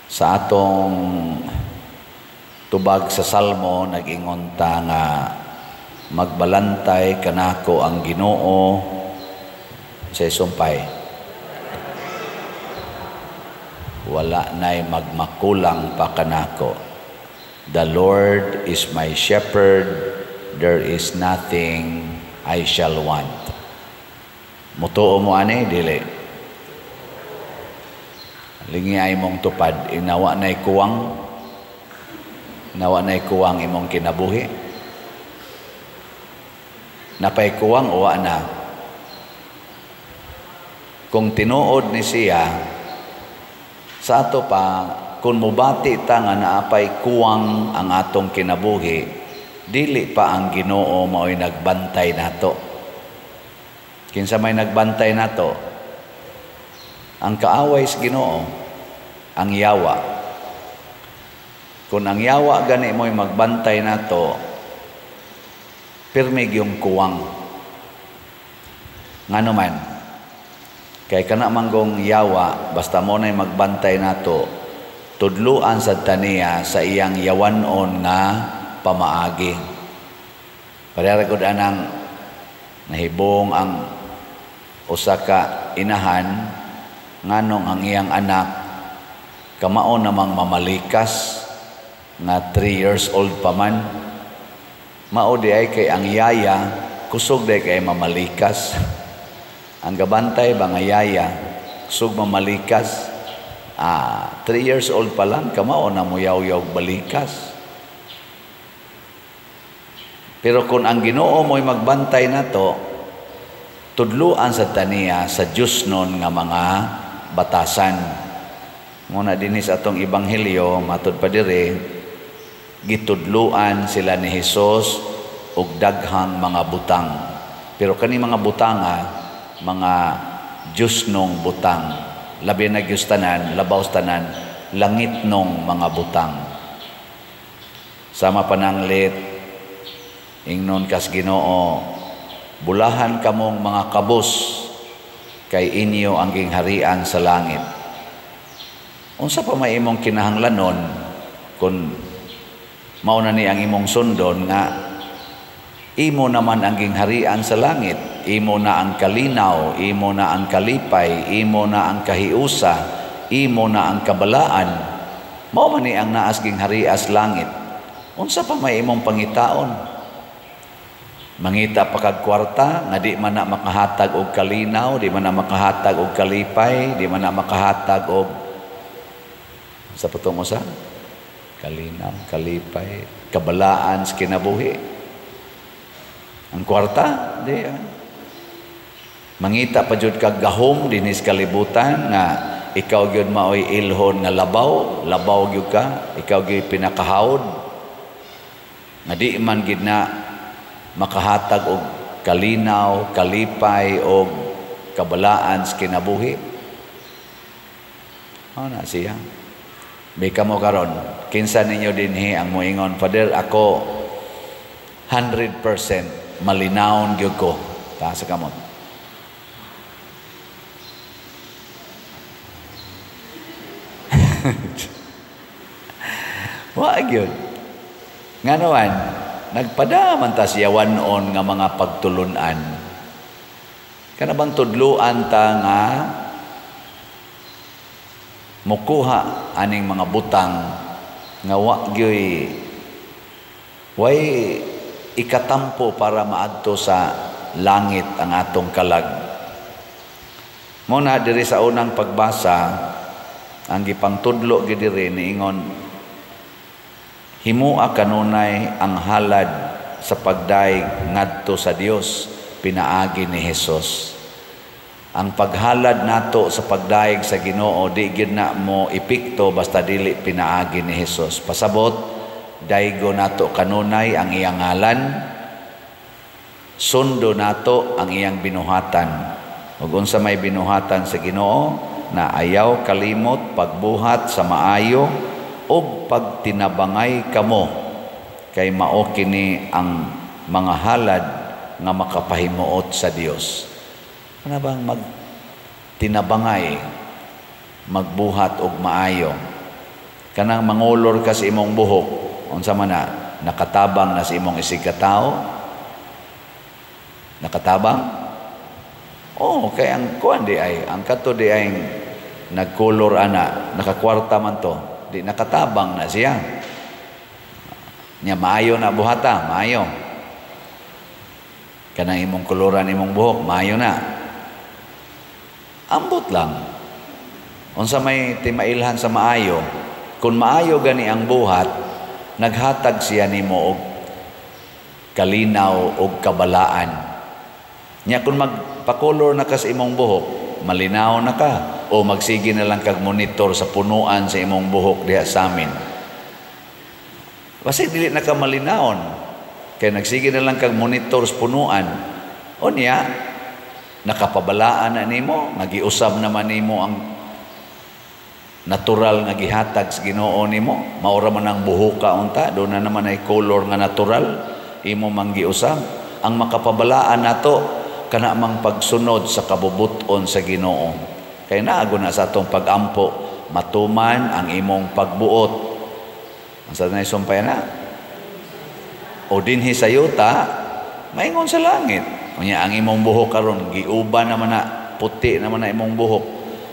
Sa atong tubag sa Salmo, nag-ingon ta nga magbalantay kanako ang Ginoo sa sumpay. Wala na'y magmakulang pa kanako. The Lord is my shepherd, there is nothing I shall want. Mutuo mo ani, dili? Lingi ay mong tupad, inawa na'y kuwang, nawa na'y kuwang imong kinabuhi. Napay kuwang o wa na? Kung tinuod ni siya, sa ato pa, kung mubati ta nga naapay kuwang ang atong kinabuhi, dili pa ang Ginoo mao'y nagbantay nato. Kinsa may nagbantay nato? Ang kaaway sa Ginoo, ang yawa. Kung ang yawa gani mo'y magbantay nato, pirmi gyung kuwang. Ngano man? Kay kana manggong yawa, basta mo na'y magbantay nato, tudluan sad taniya sa iyang yawanon nga pamaagi. Pareha gud anang nahibong ang usa ka inahan nganong ang iyang anak kamao namang mamalikas nga 3 years old pa man. Mao di ay kay ang yaya kusog di kay mamalikas. Ang gabantay ba nga yaya kusog mamalikas? 3 years old pa lang kamao na muyaw-yaw balikas. Pero kung ang Ginoo mo'y magbantay nato, tudluan sa taniya sa Diyos nun nga mga batasan. Muna dinhi sa atong ebanghelyo, matud pa diri, gitudluan sila ni Hesus og daghang mga butang. Pero kani mga butanga, mga Diyos nung butang, labi na Diyos tanan, labaw tanan, langit nung mga butang. Sama pananglit, ingnon kas Ginoo, bulahan kamong mga kabus, kay inyo ang gingharian sa langit. Unsa pa may imong kinahanglanon kung mao na ni ang imong sundon nga imo naman ang gingharian sa langit, imo na ang kalinaw, imo na ang kalipay, imo na ang kahiusa, imo na ang kabalaan. Mao man ni ang naas gingharias langit. Unsa pa may imong pangitaon? Mangita pa kag kwarta nga di man na makahatag og kalinaw, di man na makahatag og kalipay, di man na makahatag og sa patong usa? Kalinaw, kalipay, kabalaan sa kinabuhi. Ang kwarta, di. Mangita pa jud kag gahom dinhi sa kalibutan nga ikaw gyud maoy ilhon nga labaw, labaw gyud ka, ikaw gyud pinakahawd. Nga di man gid na makahatag og kalinaw, kalipay og kabalaan sa kinabuhi. Mao na siya. Bika mo karon, kinsa ninyo dinhi ang moingon, Father, ako 100% malinawon gyud ko. Taas sa kamot. Wa gyud. Ngano man, nagpadaman ta siya wanon nga mga pagtulunan. Kana bang tudluan ta nga mukuha aning mga butang nga wa gyoy way ikatampo para maadto sa langit ang atong kalag. Muna diri sa unang pagbasa ang gipangtudlo gid diri niingon, himua kanunay ang halad sa pagdayeg ngadto sa Dios pinaagi ni Hesus. Ang paghalad nato sa pagdayeg sa Ginoo di gyud na mo epekto basta dili pinaagi ni Hesus. Pasabot, daygo nato kanunay ang iyang ngalan, sundo nato ang iyang binuhatan. Ug unsa may binuhatan sa Ginoo na ayaw kalimot pagbuhat sa maayo ug pagtinabangay kamo, kay mao kini ang mga halad nga makapahimuot sa Dios. Ano bang magtinabangay, magbuhat og maayo? Kanang mangolor ka sa imong buhok, unsa man na, nakatabang na sa imong isig katao? Nakatabang? Oh, kay ang kuan di ay, ang kato di ay nagkolor ana, nakakwarta man to, di nakatabang na siya. Nya maayo na buhata, maayo. Kanang imong koloran imong buhok, maayo na. Ambot lang. Unsa may timailhan sa maayo, kung maayo gani ang buhat, naghatag siya nimo og kalinaw og kabalaan. Nya kung magpakolor na ka sa imong buhok, malinaw na ka, o magsige na lang kag monitor sa punuan sa imong buhok diha sa amin. Basta dili na ka malinawon, kay nagsige na lang kag monitor sa punuan. O niya, nakapabalaan na nimo, nagiusab naman nimo ang natural nga gihatag sa Ginoo nimo. Maura man ang buhoka unta, doon na naman ay color nga natural imo mang giusab. Ang makapabalaan nato kana mang pagsunod sa kabubuton sa Ginoo. Kay naago na sa atong pagampo, matuman ang imong pagbuot. Ang sa na sumpay na o dinhi sa yuta, maingon sa langit. Unya ang imong buhok karon giuban naman na, puti naman na imong buhok.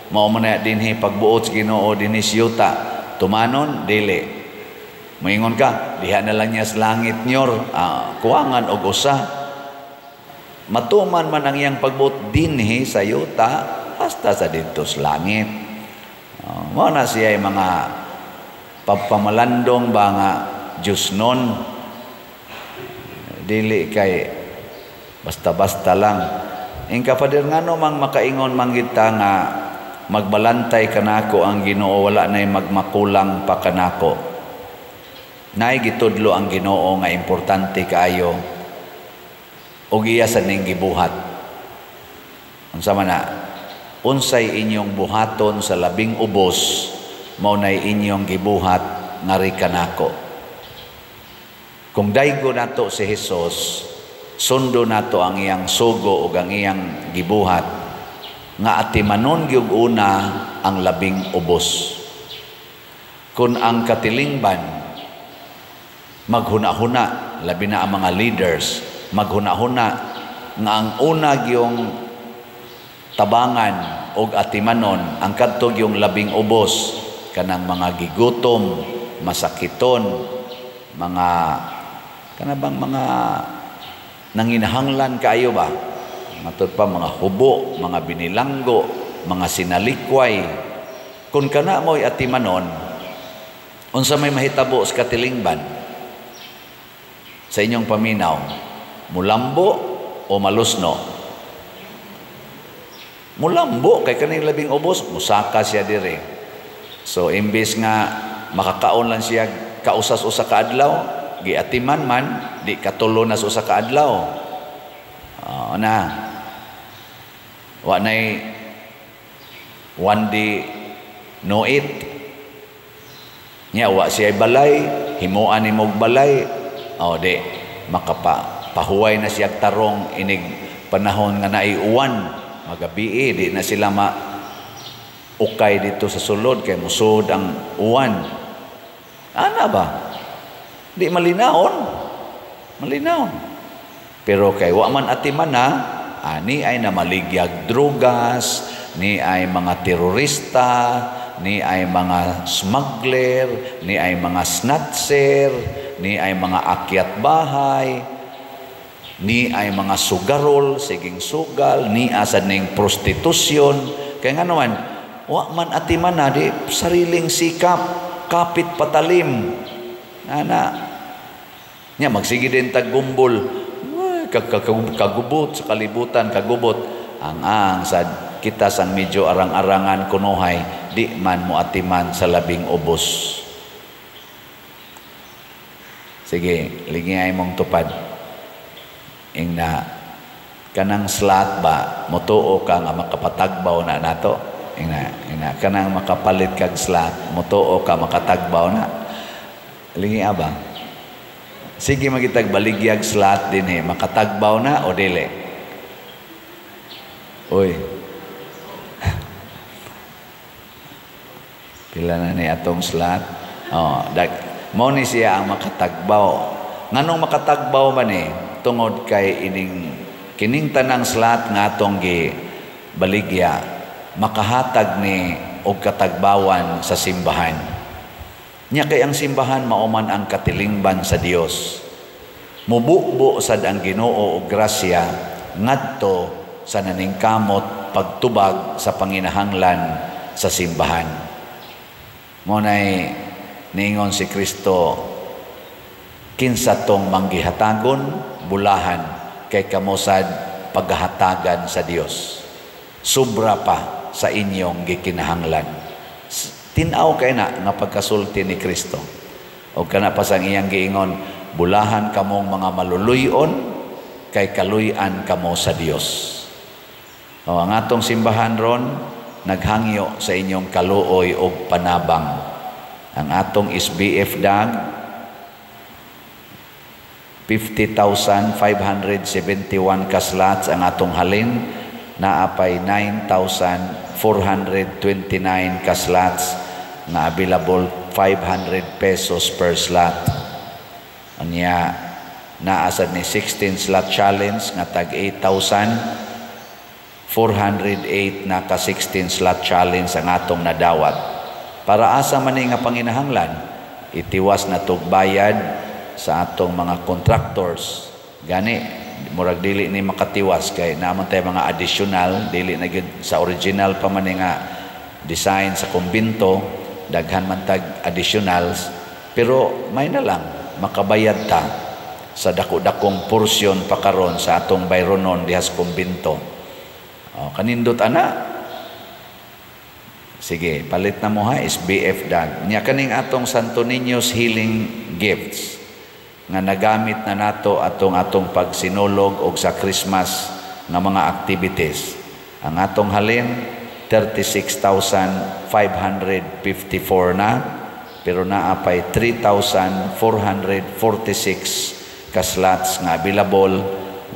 Mao man na dinhi pagbuot sa Ginoo dinhi sa yuta. Tumanon dili. Moingon ka, diha na lang niya sa langit nyor, kuwangan og usa. Matuman man ang iyang pagbuot dinhi sa yuta hasta sa didto sa langit. Mao na siya ay mga pagpamalandong ba nga Diyos nun. Dili kay basta-basta lang. Ingka Father, ngano mang makaingon man kita nga magbalantay kanako ang Ginoo, wala na'y magmakulang pa kanako? Naay gitudlo ang Ginoo nga importante kaayo ug iya sa ning gibuhat. Unsa man na? Unsay inyong buhaton sa labing ubos, mao nay inyong gibuhat ngari kanako. Kung daygo nato si Hesus, sundo nato ang iyang sugo ug ang iyang gibuhat, nga atimanon gyud una ang labing ubos. Kung ang katilingban maghuna-huna, labi na ang mga leaders, maghuna-huna nga ang una gyung tabangan og atimanon ang kadto gyung labing ubos, kanang mga gigutom, masakiton, mga kanabang mga nanginahanglan kaayo ba? Matud pa mga hubo, mga binilanggo, mga sinalikway. Kung kana mo'y atimanon, unsa may mahitabo sa katilingban? Sa inyong paminaw, mulambo o malusno? Mulambo kay kaning labing ubos, musaka siya dire. So imbes nga makakaon lang siya kausas usa ka adlaw, giatiman man, di katulo na sa usa ka adlaw. Na. Wa nay one day no eat. Nya wa siya balay, himuan nimog balay. O di makapa pahuway na siya tarong inig panahon nga naiuwan, magabii di na sila ma ukay dito sa sulod kay musod ang uwan. Ana ba? Di malinaon. Malinaon. Pero kay wa man atiman na, ani ay namaligyag drugas, ni ay mga terorista, ni ay mga smuggler, ni ay mga snatcher, ni ay mga akyat bahay, ni ay mga sugarol, siging sugal, ni asad ning prostitusyon. Kaya nga naman, wa man atiman na, di sariling sikap, kapit patalim. Ana, nya magsige din taggumbol, kagubot sa kalibutan, kagubot. Ang sad kita sang medyo arang-arangan kunuhay, di man mo atiman sa labing ubos. Sige, lingi mong tupad. Ingna kanang slot ba, motuo ka nga makapatagbaw na nato. Ingna kanang makapalit kag slot, motuo ka makatagbaw na. Lingi aba. Sige magitag baligyag slot din eh, makatagbaw na o dili? Uy. Pila na ni atong slot? Oh, mao ni siya ang makatagbaw. Nganong makatagbaw man eh? Tungod kay ining kining tanang slot nga atong gi baligya makahatag ni og katagbawan sa simbahan. Nya kay ang simbahan mao man ang katilingban sa Dios. Mububo sad ang Ginoo og grasya ngadto sa naningkamot pagtubag sa panginahanglan sa simbahan. Mao nay niingon si Kristo, kinsa tong manggihatagon, bulahan kay kamo sad paghahatagan sa Dios. Sobra pa sa inyong gikinahanglan. Tin-aw kay na nga pagkasulti ni Kristo. O kana pa sang iyang giingon, bulahan kamong mga maluluyon kay kaluy-an kamo sa Dios. O, ang atong simbahan ron naghangyo sa inyong kaluoy og panabang. Ang atong SBF dag 50,571 ka slots ang atong halin, naa pay 9,429 ka slots nga available, 500 pesos per slot. Anya naa sad ni 16 slot challenge nga tag 8,408 na ka 16 slot challenge ang atong nadawat. Para asa man ni nga panginahanglan, itiwas na tog bayad sa atong mga contractors. Gani murag dili ni makatiwas kay naman tay mga additional, dili na gyud sa original pa man ni nga design sa kumbinto, daghan man tag additionals, pero may na lang makabayad ta sa dako-dakong porsyon pa karon sa atong bayronon diha sa kumbinto. O, kanindot ana. Sige, palit na mo ha, SBF dag. Nya kaning atong Santo Niño's Healing Gifts nga nagamit na nato atong atong pagsinulog og sa Christmas nga mga activities. Ang atong halin 36,554 na, pero naa pay 3,446 ka slots nga available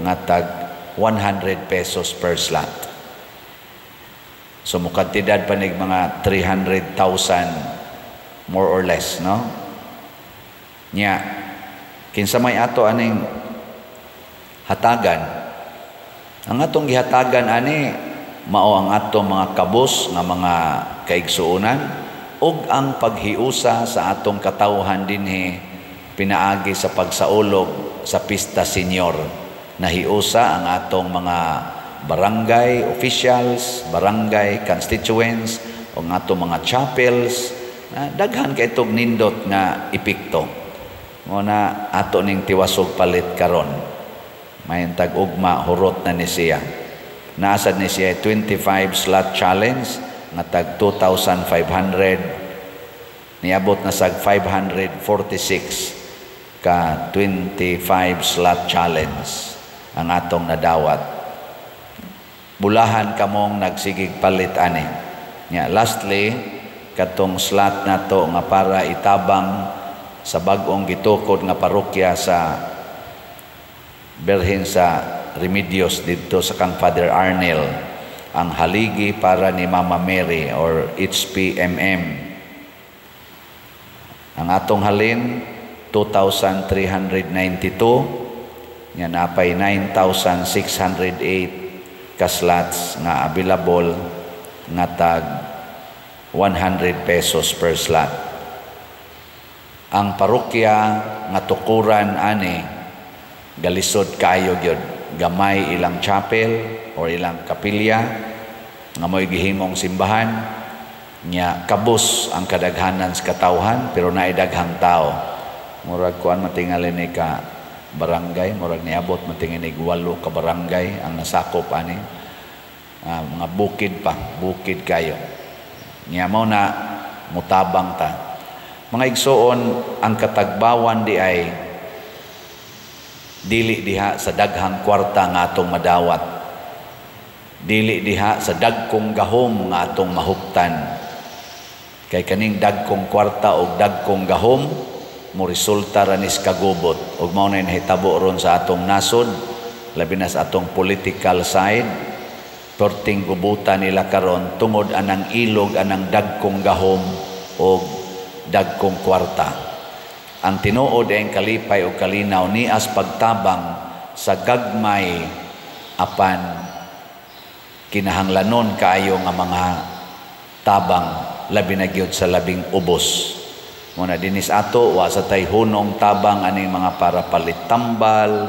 nga tag 100 pesos per slot. So mukantidad pa nig mga 300,000 more or less, no? Nya kinsa may ato aning hatagan? Ang atong gihatagan ani mao ang atong mga kabus nga mga kaigsuonan ug ang paghiusa sa atong katawhan dinhi pinaagi sa pagsaulog sa Pista Senior. Nahiusa ang atong mga barangay officials, barangay constituents, o ang atong mga chapels, na daghan kay itong nindot nga epekto. Mo na ato ning tiwasog palit karon. Mayntag ugma hurot na ni siya. Naasad ni siya 25 slot challenge nga tag 2,500, niabot na sag 546 ka 25 slot challenge ang atong nadawat. Bulahan kamong nagsigig palit ani. Nya lastly, katong slot nato nga para itabang sa bag-ong gitukod nga parokya sa Birhen sa Remedios didto sa kang Father Arnel, ang haligi para ni Mama Mary or HPMM. Ang atong halin 2,392, nya napay 9,608 ka slots nga available nga tag 100 pesos per slot. Ang parokya nga tukuran ani galisod kaayo gyud, gamay ilang chapel or ilang kapilya nga mo'y gihimong simbahan, nya kabus ang kadaghanan sa katawhan pero naay daghang tao. Murag kuan matingali ni ka barangay, murag niabot matingali 8 ka barangay ang nasakop ani. Mga bukid pa, bukid kayo. Nya mao na mutabang ta. Mga igsoon, ang katagbawan di ay dili diha sa daghang kwarta nga atong madawat. Dili diha sa dagkong gahom nga atong mahuptan. Kay kaning dagkong kwarta og dagkong gahom mo resulta ra nis kagubot ug mao na nahitabo ron sa atong nasod, labi na sa atong political side. Perting gubutan nila karon tungod anang ilog anang dagkong gahom og dagkong kwarta. Ang tinuod ay ang kalipay o kalinaw nias pagtabang sa gagmay apan kinahanglanon kaayo nga mga tabang, labi na gyud sa labing ubos. Muna dinis ato wa sa tay hunong tabang aning mga para palit tambal,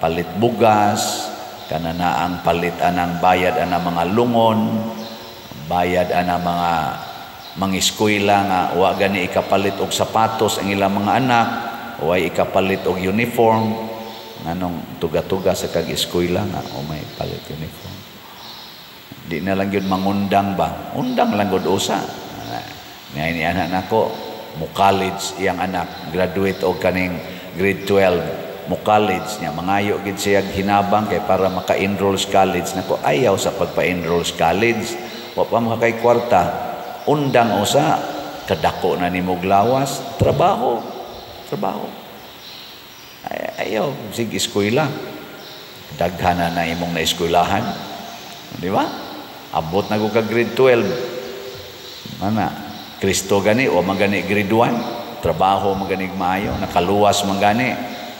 palit bugas, kana na ang palit anang bayad anang mga lungon, bayad anang mga mangiskwela nga wa gani ikapalit og sapatos ang ilang mga anak, way ikapalit og uniform. Nganong tuga-tuga sa kag eskwela nga o may palit uniform? Di na lang gyud mangundang ba? Undang lang gud usa. Ngay ni anak nako mo college, iyang anak graduate og kaning grade 12, mo college niya, mangayo gid siya hinabang kay para maka-enroll sa college. Nako, ayaw sa pagpa-enroll sa college, wa pa makakay kwarta. Undang usa, kadako na nimo lawas, trabaho, trabaho. Ay, ayaw sig eskwela, daghan na na imong naeskwelahan, di ba? Abot na ko ka grade 12. Mana Kristo gani o man gani grade 1, trabaho man gani maayo, nakaluwas man gani.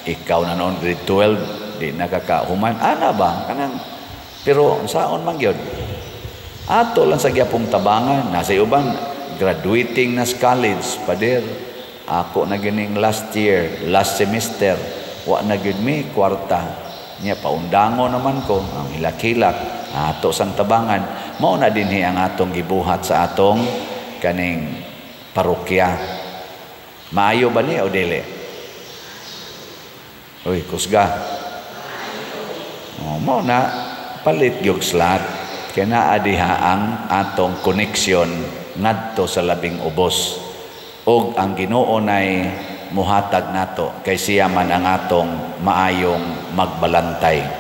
Ikaw na noon grade 12, di nakakahuman ana ba kanang, pero saon man gyud, ato lang sa gyapong tabangan. Nasa uban graduating na sa college, "Pader, ako na gining last year, last semester, wa na gyud mi kwarta niya, paundango naman ko." Ang hilak-hilak ato sang tabangan. Mao na dinhi ang atong gibuhat sa atong kaning parokya. Maayo ba ni o dili? Uy, kusga. Oh, mao na palit gyud slot kay naa diha ang atong connection ngadto sa labing ubos, ug ang Ginoo nay muhatag nato kay siya man ang atong maayong magbalantay.